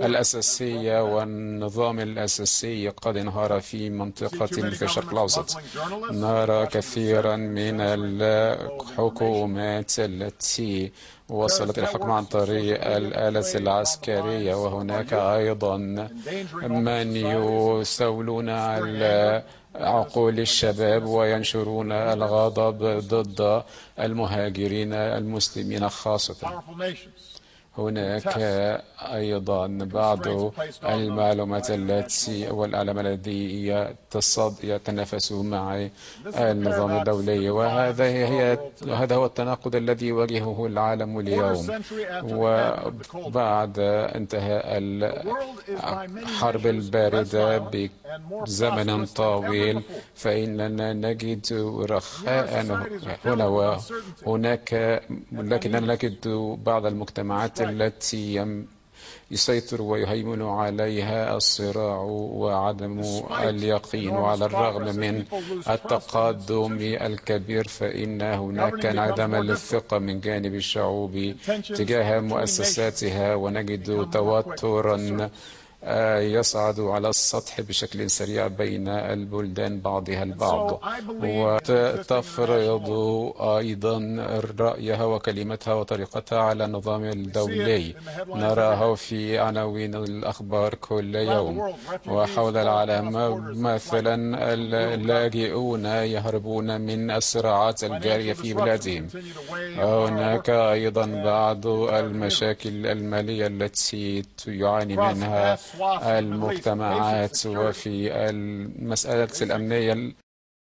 الأساسية والنظام الأساسي قد انهار في منطقة مثل الشرق الأوسط. نرى كثيرا من الحكومات التي وصلت إلى الحكم عن طريق الآلة العسكرية، وهناك أيضا من يستولون على عقول الشباب وينشرون الغضب ضد المهاجرين المسلمين خاصة. هناك أيضا بعض المعلومات التي والأعلام الذي يتنافس مع النظام الدولي، هذا هو التناقض الذي يواجهه العالم اليوم. وبعد انتهاء الحرب الباردة بزمن طويل فإننا نجد رخاء هنا وهناك، لكننا نجد بعض المجتمعات التي يسيطر ويهيمن عليها الصراع وعدم اليقين. وعلى الرغم من التقدم الكبير فإن هناك انعدام الثقة من جانب الشعوب تجاه مؤسساتها، ونجد توترا يصعد على السطح بشكل سريع بين البلدان بعضها البعض، وتفرض أيضا رأيها وكلمتها وطريقتها على النظام الدولي. نراه في عناوين الأخبار كل يوم. وحول العالم مثلا اللاجئون يهربون من الصراعات الجارية في بلادهم. هناك أيضا بعض المشاكل المالية التي يعاني منها المجتمعات، وفي المسألة الأمنية